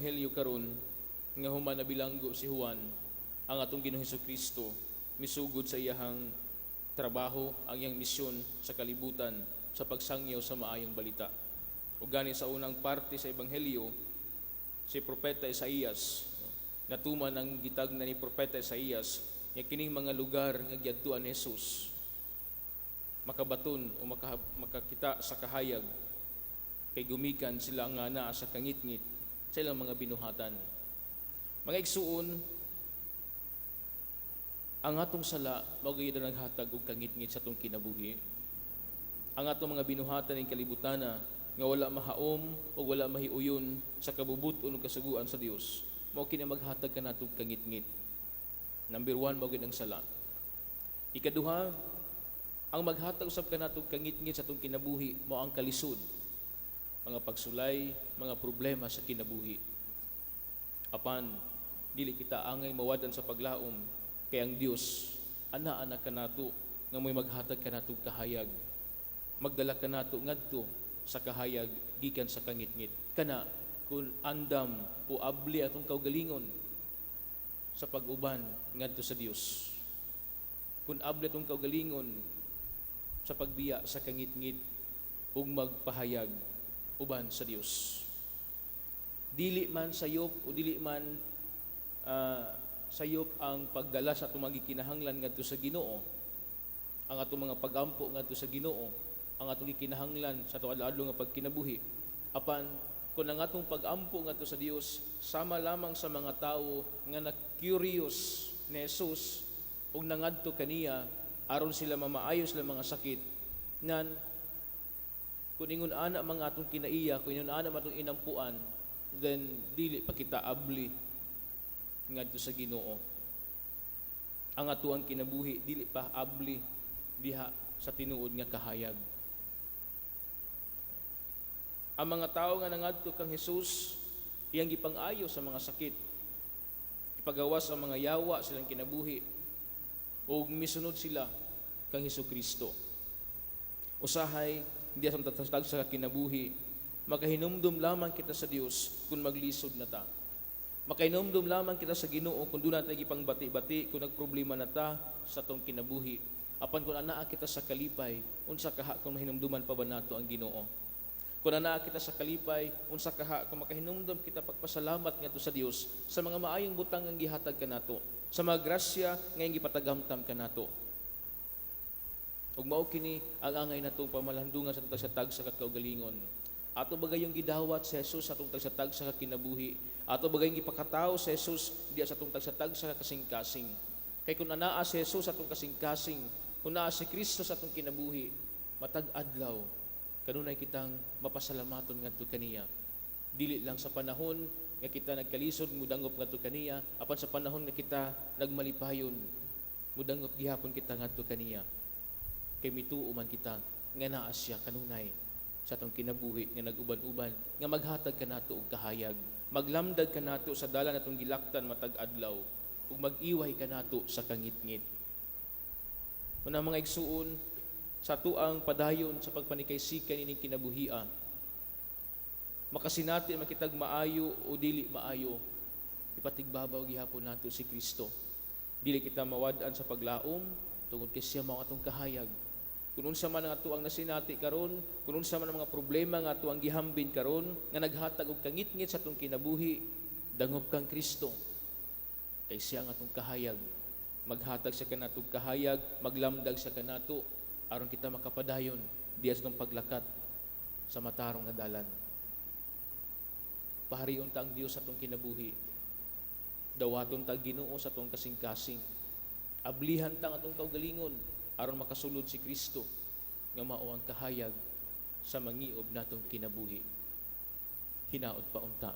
Ebanghelyo karon nga human nabilanggo si Juan, ang atong Ginoong Kristo misugod sa iyahang trabaho, ang iyang misyon sa kalibutan sa pagsangyaw sa maayong balita. Ug gani sa unang parte sa ebanghelyo, si Propeta Isaías, natuman ang gitagna ni Propeta Isaías nga kining mga lugar nga giadtuan ni Jesus makabaton o makakita sa kahayag kay gumikan sila nga naa sa kangitngit sa ilang mga binuhatan. Mga igsuon, ang atong sala mao gyud ang naghatag og kangitngit sa atong kinabuhi. Ang atong mga binuhatan ning kalibutana nga wala mahaom o wala mahiuyon sa kabubut-on ug kasuguan sa Dios, mao kini maghatag kanato og kangitngit. Number 1, mao gyud ang sala. Ikaduha, ang maghatag usab kanato og kangitngit sa atong kinabuhi mao ang kalisod, mga pagsulay, mga problema sa kinabuhi. Apan dili kita angay mawad-an sa paglaom kay ang Dios anaa na kanato nga mo'y maghatag kanato og kahayag. Magdala kanato ngadto sa kahayag gikan sa kangitngit. Kana kung andam o abli atong kaugalingon sa pag-uban ngadto sa Dios. Kung abli atong kaugalingon sa pagbiya sa kangitngit ug magpahayag uban sa Dios. Dili man sayop o dili man sayop ang pagdala sa atong mga gikinahanglan ngadto sa Ginoo, ang atong mga pagampo ngadto sa Ginoo, ang atong gikinahanglan sa atong adlaw-adlaw nga pagkinabuhi. Apan kung ang atong pagampo ngadto sa Dios sama lamang sa mga tawo nga na-curious ni Jesus ug nangadto kaniya aron sila mamaayo sila mga sakit, nan kung ingon ana mga atong kinaiya, kung ingon ana atong inampuan, then dili pa kita abli ngadto sa Ginoo. Ang atuang kinabuhi dili pa abli diha sa tinuod nga kahayag. Ang mga tao nga nangadto kang Jesus, iyang gipang-ayo sa mga sakit. Ipagawas ang mga yawa silang kinabuhi ug misunod sila kang Hesus Kristo. Usahay, hindi sa tatag sa kinabuhi, makahinumdum lamang kita sa Dios kung maglisod na ta. Makahinumdum lamang kita sa Ginoo kung duna ta gipangbati-bati, kung nagproblema na ta sa atong kinabuhi. Apan kung anaa kita sa kalipay, unsa kaha kung mahinumduman pa ba nato ang Ginoo? Kung anaa kita sa kalipay, unsa kaha kung makahinumdum kita pagpasalamat ngadto sa Dios sa mga maayong butang nga gihatag kanato, sa mga grasya nga iyang gipatagamtam kanato? Ug mao kini ang angay natong pamalandungan sa atong tagsa-tagsa ka kaugalingon. Ato ba gayong gidawat sa Jesus sa atong tagsa-tagsa ka kinabuhi? Ato ba gayong gipakatao sa Jesus diya sa atong tagsa-tagsa ka kasing-kasing? Kay kung anaa si Jesus sa atong kasing-kasing, kung naa si Kristo sa atong kinabuhi, matag adlaw kanunay kitang mapasalamaton ngadto kaniya. Dili lang sa panahon nga kita nagkalisod mudangop ngadto kaniya, apan sa panahon nga kita nagmalipayon, mudangop gihapon kita ngadto kaniya. Kay mituo man kita nga naa siya kanunay sa atong kinabuhi nga nag-uban-uban nga maghatag kanato og kahayag, maglamdag kanato sa dalan atong gilaktan matag adlaw ug mag-iway kanato sa kangitngit. Una, mga igsuon, sa atuang padayon sa pagpanikaysikan ining kinabuhia, makasinati man kitag maayo o dili maayo, ipatigbabaw gihapon nato si Kristo. Dili kita mawad-an sa paglaom tungod kay siya mao atong kahayag. Kung unsa man ang atuang nasinati karon, kung unsa man ang mga problema nga atuang gihambin karon nga naghatag og kangitngit sa atong kinabuhi, dangop kang Kristo. Kay siya ang atong kahayag. Maghatag siya kanato og kahayag, maglamdag siya kanato aron kita makapadayon diya sa atong paglakat sa matarong nga dalan. Paharion ta ang Dios sa atong kinabuhi. Dawaton ta Ginoo sa atong kasing-kasing. Ablihan ta ang atong kaugalingon aron makasulod si Kristo nga mao ang kahayag sa mangiob natong kinabuhi. Hinaot pa unta.